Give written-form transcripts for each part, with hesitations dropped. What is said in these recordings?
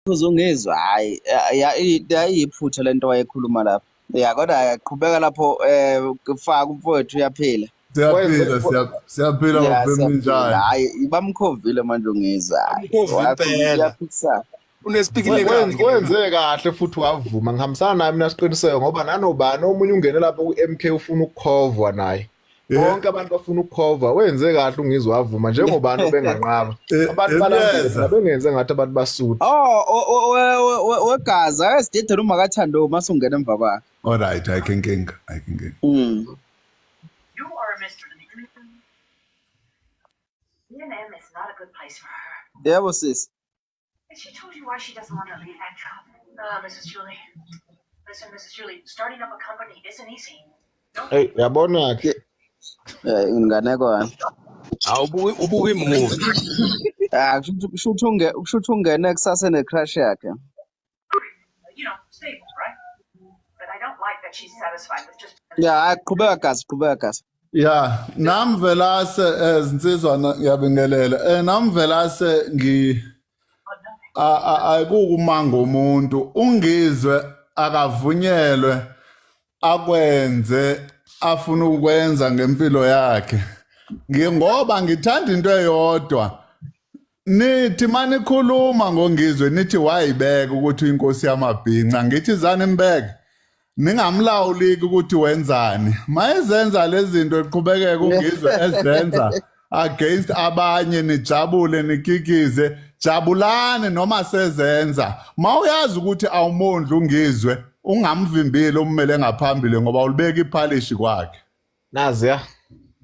Uzungizwa hayi yayiphutha lento wayekhuluma lapho. Ya kodwa qhubeka lapho faka umfowethu uyaphila. Siyaphila, siyaphila baba njani? Hayi bamkhovile manje ungizwa. Uyaphikisana. Unesipikile wenze kahle futhi wavuma ngihambisana naye mina siqiniseko ngoba nanobani omunye ungene lapho ku-MK ufuna ukukhovwa naye. Bonke abantu bafuna ukukhova wenze kahle ungizwe wavuma njengobani obenganqaba abantu balandela bengenze ngathi abantu basutha. Oh, wegazi ake sidedele uma kathando uma sungena emva kwakhe. All right, ayikho inkinga, ayikho inkinga. You are Mr. B&M is not a good place for her. Yebo sisi. Has she told you why she doesn't want to leave that job? Ah, Mrs. Julie. Listen, Mrs. Julie, starting up a company isn't easy. Hey, yabona ke. Inganekwane. Awubuki ubuka imovie. Ah, kushuthi unge kushuthi ungene kusase ne-crush yakhe. You know, stable, right? But I don't like that she's satisfied with just Ya, hayi qhubeka gazi, qhubeka gazi. Ya, nami Velase zinsizwa ngiyabingelela. Nami Velase ngi ayikukumanga umuntu ungizwe akavunyelwe akwenze afuna ukwenza ngempilo yakhe. Ngingoba ngithanda into eyodwa. Nithi manikhuluma ngongizwe nithi wayibeka ukuthi inkosi yamabhinca ngithi zani mbeke ningamlawuliki ukuthi wenzani mayezenza lezi zinto eqhubekeke ungizwe ezenza against abanye nijabule nikikize jabulani noma sezenza mawuyazi ukuthi awumondli ungizwe ungamvimbili ummele ngaphambili ngoba ulibeka iphalishi kwakhe. Naziya.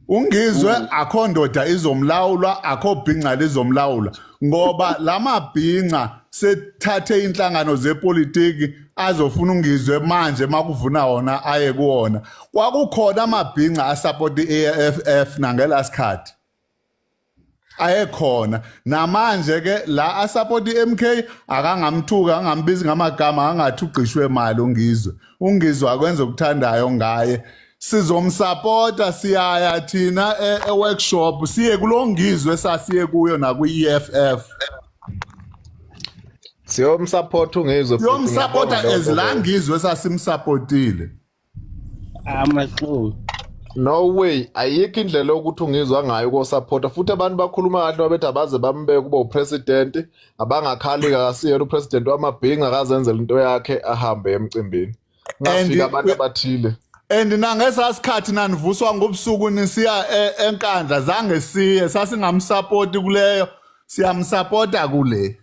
Ungizwe akho ndoda izomlawula akho bhinca lizomlawula ngoba lamabhinca sethathe inhlangano zepolitiki azofuna ungizwe manje makuvuna wona aye kuwona. Kwakukhona amabhinca asupport iEFF nangelasikhathi ayekhona namanje ke la asupport iMK akangamthuka angambizi ngamagama angathi ugqishwe imali ungizwe ungizwe akwenza okuthandayo ngaye sizomsupporta siyaya thina e-workshop siye kulongizwe sasiye kuyo nakwi-EFF Siyomsupport ungizwe futhi siyomsupporta ngiyabonga as lokho. la ngizwe sasimsupportile. Amaxoki. No way, ayikho indlela yokuthi ungizwa ngayo kosupporta futhi abantu bakhuluma kahle babethi abaze bambeke kuba upresident abangakhali akasiyena upresident wamabhinca akazenzela into yakhe ahambe emcimbini. Ngafika abantu abathile. And nangesasikhathi nanivuswa ngobusuku nisiya enkandla zange siye sasingamsupport kuleyo siyamsupporta kule.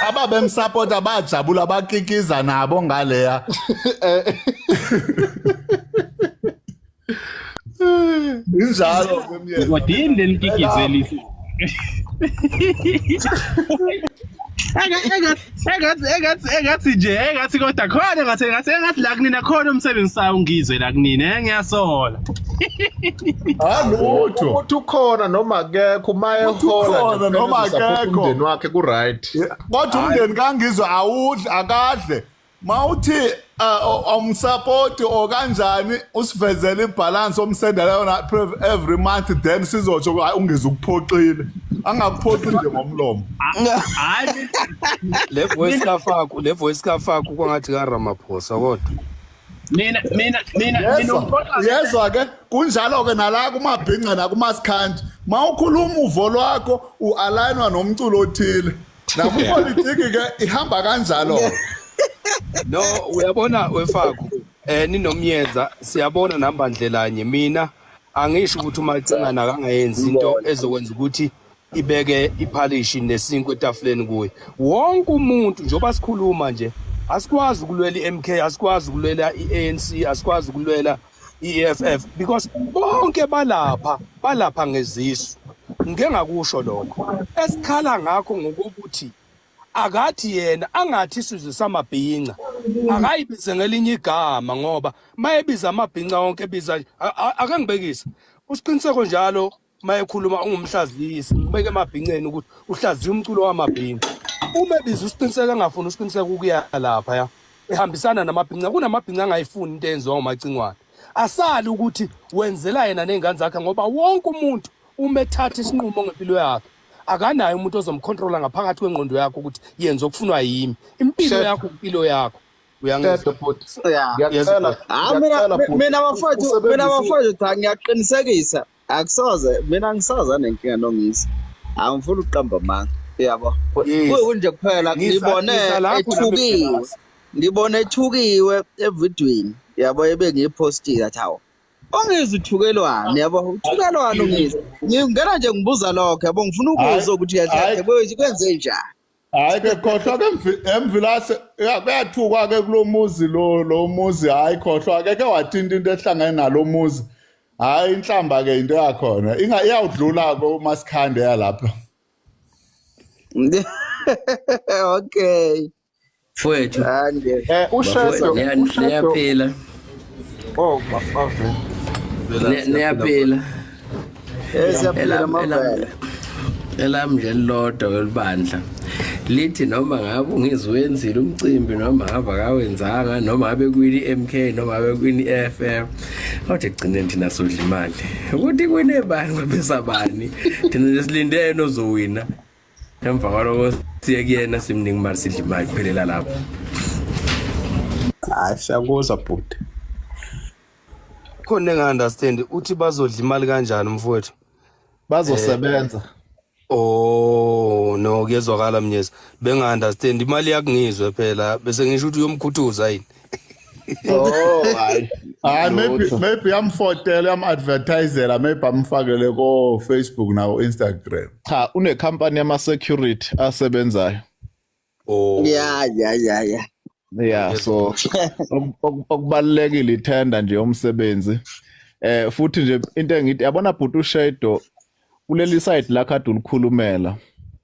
Ababemsupporta bajabula bakikiza nabo ngaleya. Injalo ke myeza. Kodwa yini leli kikizelisa? Engathi nje engathi kodwa khona engathi engathi engathi la kunina khona umsebenzi sayo ungizwe la kunina ngiyasola. Alutho. Ukuthi ukhona noma akekho uma ehola ukhona noma akekho. Umndeni wakhe ku right. Kodwa umndeni kangizwe awudli akadle. Mawuthi awumsupport o kanjani usivezele ibalance omsendela yona every month then sizotsho hayi ungizwe ukuphoxile. Angakuphoxi nje ngomlomo. Hayi Le voice kaFaku, le voice kaFaku kwangathi ka Ramaphosa kodwa. mina mina mina mina Yezwa, umphoxa yezwa ke kunjalo ke nala kumabhinca nakumasikhanti mawukhuluma uvo lwakho ualignwa nomculo othile nakupolitiki ke ihamba kanjalo. No, uyabona weFaku ninomyeza siyabona namba ndlelanye mina angisho ukuthi uMacingana akangayenzi into ezokwenza ukuthi ibeke iphalishi nesinkwa etafuleni kuye. Wonke umuntu njengoba sikhuluma nje asikwazi ukulwela iMK, asikwazi ukulwela iANC, asikwazi ukulwela iEFF because bonke balapha balapha ngezisu. Ngike ngakusho lokho. Esikhala ngakho ngokuthi akathi yena angathi isizwe samabhinca akayibize ngelinye igama ngoba mayebiza amabhinca wonke ebiza ake ngibekise usiqiniseko njalo mayekhuluma ungumhlaziyi ngibeke emabhinceni ukuthi uhlaziya umculo wamabhinca uma ebiza usiqiniseko angafuni usiqiniseko ukuya lapha ya ehambisana namabhinca kunamabhinca angayifuni into eyenziwa umacingwane asali ukuthi wenzela yena nezingane zakhe ngoba wonke umuntu uma ethatha isinqumo ngempilo yakhe Akanayo umuntu ozomcontrola ngaphakathi kwengqondo yakho ukuthi yenza okufunwa yimi. Impilo yakho impilo yakho. Uyangizwa? Shedo bhuti. Yeah. Ngiyacela, Ah mina ngiyacela bhuti. mina bafowethu mina Usebenzise bafowethu cha ngiyaqinisekisa akusoze mina ngisoze nenkinga nongizwe. Angifuni ukuqamba amanga. Yabo. Yes. Kuyikunje kuphela Ngisa ngibone ngisa lapho nami ethukiwe. Mvelase. Ngibone ethukiwe evidweni yabo ebengiyiphostile athi hawu. Ongizwe uthukelwane yabo uthukelwane ungizwe. Ngingena nje ngibuza lokho yabo ngifuna Hayi ukuzwa ukuthi kahle hayi kahle kwenze njani. hayi ke khohlwa ke emvilase kuyathukwa ke kulomuzi lo lo muzi hayi khohlwa ke ke wathinta into ehlangene nalo muzi hayi inhlamba ke into yakhona inga iyawudlula ke uMasikhande yalapha. Okay. Mfowethu, Ande. bafowethu uShedo, uShedo. niyaphila. Oh, bavela. Mvelase uyaphila Niyaphila. Siyaphila Elam elam mavela. elam nje lilodwa kwelibandla. Lithi noma ngabe ungizwenzile umcimbi noma ngabe akawenzanga noma ngabe kwini MK noma ngabe kwini EFF kodwa ekugcineni thina sodla imali. Ukuthi kwine bani kwabisa bani thina nje silinde yena ozowina. Emva kwaloko siye kuyena simningi imali sidla imali kuphelela lapho. Hayi siyakuzwa bhuti. Khona enga-understand uthi bazodla imali kanjani mfowethu? Bazosebenza. Oh no kuyezwakala Mnyezi. Benga-understand imali yakungizwe phela bese ngisho ukuthi uyomkhuthuza yini. Oh, hayi. Hayi maybe Lutho. maybe yamfotela yam-advertisela maybe amfakele ko Facebook na Instagram. Cha, une company yama security asebenzayo. Oh. Yeah, yeah, yeah, yeah. Yeah, so okubalulekile ithenda nje yomsebenzi. Futhi nje into engithi yabona bhuti uShedo kuleli side la kade ulikhulumela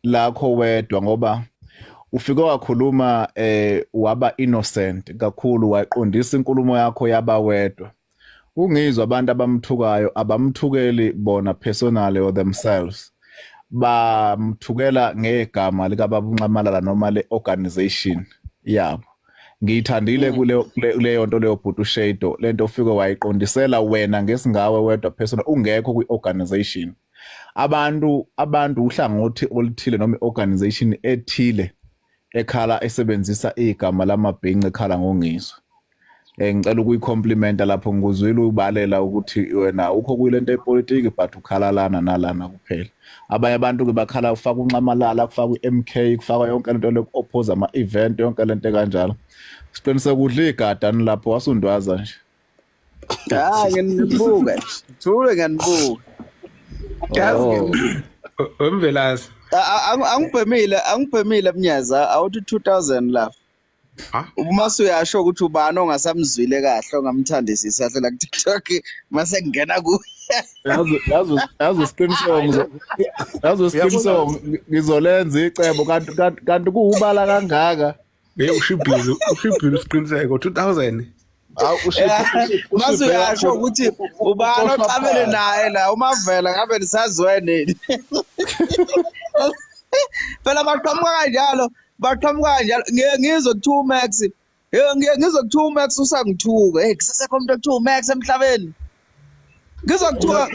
lakho wedwa ngoba ufike wakhuluma waba innocent kakhulu waqondisa inkulumo yakho yaba wedwa. Ungizwa abantu abamthukayo abamthukeli bona personally or themselves. Bamthukela ngegama lika baba uNxamalala noma le organization yabo. Ngiyithandile kuleyo nto leyo bhuti uShedo lento ufike wayiqondisela wena ngesingawe wedwa personal ungekho kwi-organization. Abantu uhlangothi oluthile noma i-organization ethile ekhala esebenzisa igama lamabhinci ekhala ngongizwe. Ngicela ukuyicomplimenta lapho ngikuzwile ubalela ukuthi wena ukho kuyilento yepolitiki but ukhala lana nalana kuphela. Abanye abantu ke bakhala kufaka uNxamalala, kufaka iMK, kufaka yonke lento loku-oppose ama-event yonke lento kanjalo. Siqiniseka udla igadani lapho wasundwaza nje. Ah, ngiyanibuka. Thule ngiyanibuka. Yazi Oh. Wemvelase. Angibhemile Mnyaza awuthi 2000 lapha. Uma usuyasho ukuthi ubani ongasamzwile kahle ongamthandisisi kahle la ku-TikTok mase kungena ku Yazi isiqiniseko yazi isiqiniseko ngizolenza icebo kanti kuwubala kangaka. Hey ushibhile usiqiniseko 2000. Hawu Mase uyasho ukuthi ubani oxabene naye la uMavela ngabe nisazwene. Phela baqhamuka kanjalo ngizwe kuthiwa uMax ngizwe kuthiwa uMax usangithuka. Hey kusesekho umuntu okuthiwa uMax emhlabeni. Ngizokuthuka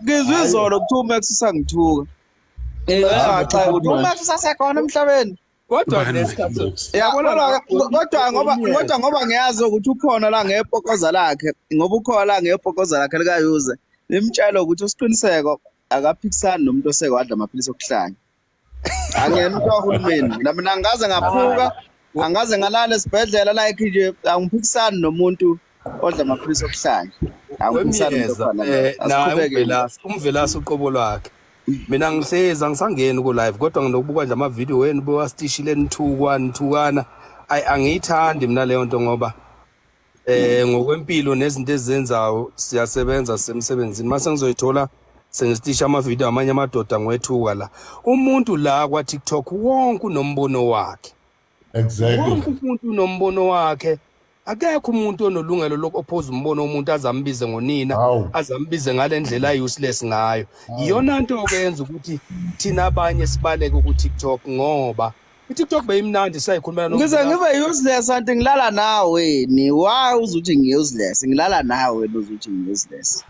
ngizwe izolo kuthiwa uMax usangithuka. Cha ukuthi uMax usasekhona emhlabeni. Kodwa lesikhathi yabona kodwa ngoba ngiyazi ukuthi ukhona la ngepokoza lakhe ngoba ukhona la ngepokoza lakhe lika user nimtshela ukuthi usiqiniseko akaphikisani nomuntu osekwadla amaphilisi okuhlanya. Angiyena umuntu wahulumeni mina angaze ngaphuka angaze ngalala esibhedlela like nje angiphikisani nomuntu odla amaphilisi okuhlanya. Angiphikisani nomuntu ofana naye. UMvelase uqobo lwakhe. Mina ngihlezi angisangeni ku live kodwa nginokubuka nje ama video wenu bewastishile nithukwa nithukana. Ayi angiyithandi mina leyo nto ngoba ngokwempilo nezinto ezenzayo siyasebenza sisemsebenzini. Mase ngizoyithola sengistisha ama video amanye amadoda ngiwethuka la. Umuntu la kwa TikTok wonke unombono wakhe. Exactly. Wonke umuntu unombono wakhe. Akekho umuntu onolungelo loku-oppose umbono womuntu azambize ngonina, azambize ngale ndlela useless ngayo. Iyona nto okwenza ukuthi thina abanye sibaleke ku TikTok ngoba iTikTok beyimnandi sayikhulumela no. Ngize ngibe useless anti ngilala nawe ni. Why uzuthi ngi useless? Ngilala nawe uzuthi ngi useless.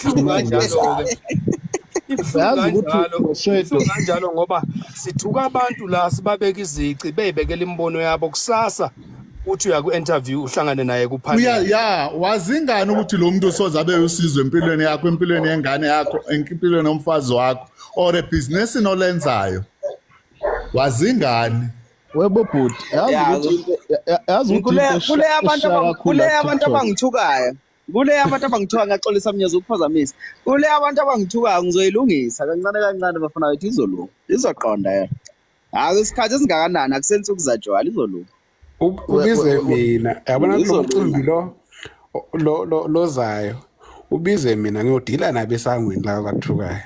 Ibuhlungu kanjalo ke. Ibuhlungu Yazi ukuthi kanjalo, Moshedo ibuhlungu kanjalo ngoba sithuka abantu la sibabeka izici beyibekela imibono yabo kusasa uthi uya ku-interview uhlangane naye Uya kuphanel. ya wazingani ukuthi lo muntu soze abe usizo empilweni yakho, empilweni yengane yakho, empilweni yomfazi wakho or ebhizinisini olenzayo. Wazingani? Webo bhuti, yazi Ya, ukuthi into yazi ukuthi kule into kule abantu eshaya kakhulu kule la abantu TikTok. abangithukayo, kule abantu abangithukayo, ngiyaxolisa Mnyezi ukuphazamisa. Kule abantu abangithukayo ngizoyilungisa kancane kancane bafana wethu, izolunga, izoqonda yona. Hayi, isikhathi esingakanani, akusensuku zajwayela, izolunga. Ubize mina yabona kulo Izolunga. mcimbi lo lo lo lozayo ubize mina ngiyodila nabe esangweni la kwathukayo.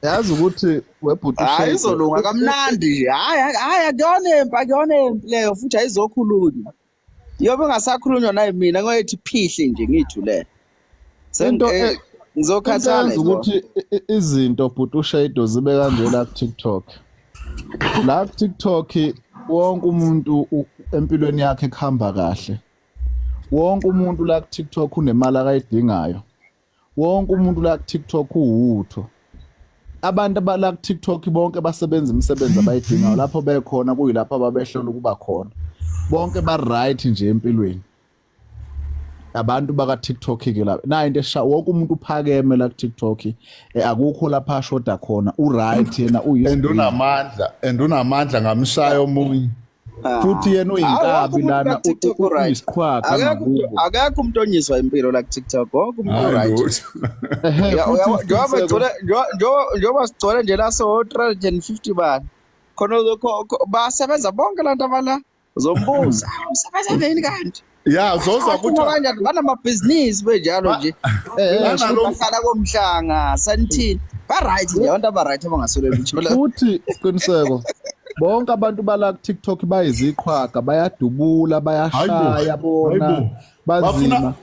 Yazi ukuthi webhuti Hayi, uShado izolunga kamnandi nje. Hayi hayi, akuyona impi, akuyona impi leyo, futhi ayizokhulunywa. Yobe ingasakhulunywa naye mina ngoyethi phihli nje ngiyithulele. Into into Ngizokhathala eyenza yibona. ukuthi izinto bhuti uShado zibe kanje la ku TikTok. La ku TikTok wonke umuntu empilweni yakhe kuhamba kahle. Wonke umuntu la ku TikTok unemali akayidingayo. Wonke umuntu la ku TikTok uwutho. Abantu abala ku TikTok bonke basebenza imisebenzi abayidingayo lapho bekhona, kuyilapho ababehlola ukuba khona. Bonke ba right nje empilweni. Abantu baka TikTok ke la. Na into esha wonke umuntu uphakeme la ku TikTok, akukho lapha ashoda khona, u right yena And uyisibili. unamandla, and unamandla ngamshaya omunye. Futhi yena Hayi, wonke uyinkabi umuntu la lana, ku-TikTok u-right. uyisiqhwaga Akekho umuntu, ngakubo. akekho umuntu onyiswa impilo la ku-TikTok, wonke umuntu Hayi u-right. lutho. Ehe, Ya, futhi uyabo, njengoba isiqiniseko begcwele, njengoba sigcwele nje la so 350 bani. Khona basebenza bonke lantu abala. Uzombuza, usebenza nini kanti? Ya, uzozwa Baphuma kuthiwa kanjani, banamabhizinisi benjalo nje. futhi Bahlala komhlanga, sanithini. Ba-right nje, abantu aba-right abangaswele lutho la. Futhi isiqiniseko bonke abantu bala ku TikTok bayiziqhwaga, bayadubula, bayashaya bona, Hayibo. banzima.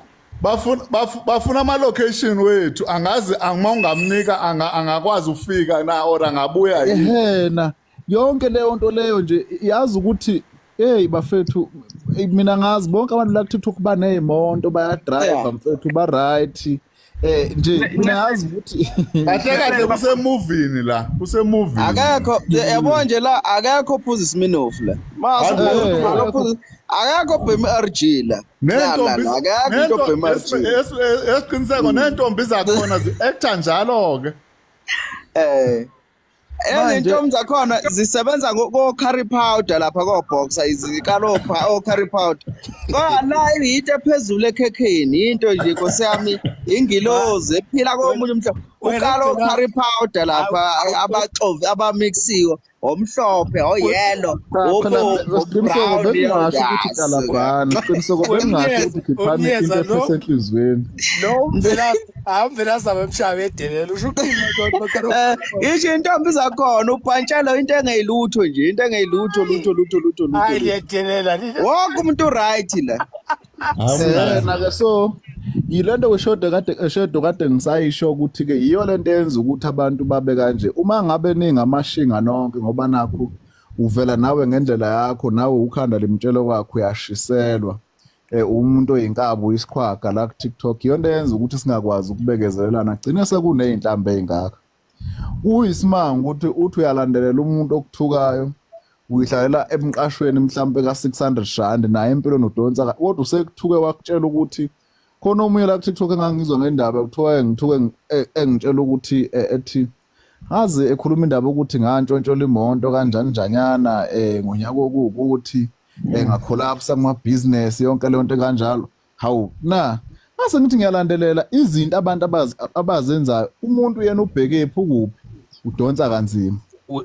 Bafuna bafuna ama location wethu, angazi angima ungamnika angakwazi ufika na or angabuya yini. Ehena yonke leyo nto leyo nje, yazi ukuthi hey bafethu, mina ngazi bonke abantu la ku TikTok baney'monto, bayadrive Yeah. mfethu, ba right nje mina ngazi ukuthi Kahle kahle kusemovini la, kusemovini. Akekho, yabo nje la, akekho ophuza isiminofu la. Mase Akekho. akekho obhema i-RG la. La la Nentombi la, akekho umuntu obhema i-RG. Esiqiniseko nentombi zakhona zi-actor njalo ke. Manje- Ezintombi zakhona zisebenza ko curry powder lapha ko boxer, izikalopha o curry powder. Kodwa la into ephezulu ekhekheni, into nje Nkosi yami, ingilozi ephila komunye umhlobo. Wena Ukalo gcina- curry powder lapha abaxovi abamixiwe, omhlophe, oyellow, Cha phela obomvu, siqiniseko brown, bengingasho ukuthi yes. kalabhani, siqiniseko bengingasho ukuthi khiphani Umyeza into lo. esenhlizweni. Lo Mvelase, hayi uMvelase abemshaya bedelela usho ukuthini? Isho intombi zakhona ubhantshelo into engeyilutho nje, into engeyilutho lutho lutho lutho lutho. Hayi liyadelela lina. Wonke umuntu right la. Yena ke so yilento weshodo kade eshodo kade ngisayisho ukuthi ke yiyo lento eyenza ukuthi abantu babe kanje. Uma ngabe ningamashinga nonke, ngoba nakho uvela nawe ngendlela yakho, nawe ukhanda limtshelo kwakho uyashiselwa. Umuntu oyinkabi uyisiqhwaga la ku TikTok, iyonto eyenza ukuthi singakwazi ukubekezelelana, gcine sekuneyinhlambe ezingaka. Kuyisimanga ukuthi uthi uyalandelela umuntu okuthukayo, uyihlalela emqashweni mhlambe ka 600 rand naye empilweni udonsa kodwa usekuthuke wakutshela ukuthi khona omunye la ku TikTok engangizwa ngendaba kuthiwa ngithuke engitshela ukuthi ethi ngaze ekhuluma indaba ukuthi ngantshontshola imoto kanjani njanyana ngonyaka okuwukuthi ngacollapse ama business yonke leyo nto kanjalo. Hawu na ngase ngithi ngiyalandelela izinto abantu abazenzayo, umuntu yena ubheke phi ukuphi, udonsa kanzima.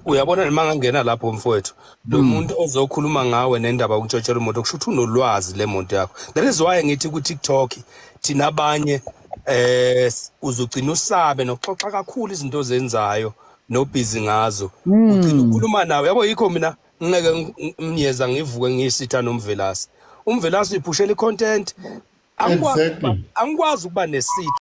Uyabona noma ngangena lapho mfowethu, lo muntu ozokhuluma ngawe nendaba yokuntshontshelwa imoto kusho ukuthi unolwazi le moto yakho. That is why ngithi ku TikTok thina abanye uzogcina usabe nokuxoxa kakhulu izinto ozenzayo nobhizi ngazo, ugcina ukhuluma nawe yabo. Yikho mina ngeke mnyeza ngivuke ngiyisitha noMvelase. UMvelase uyiphushela icontent, angikwazi ukuba nesitha.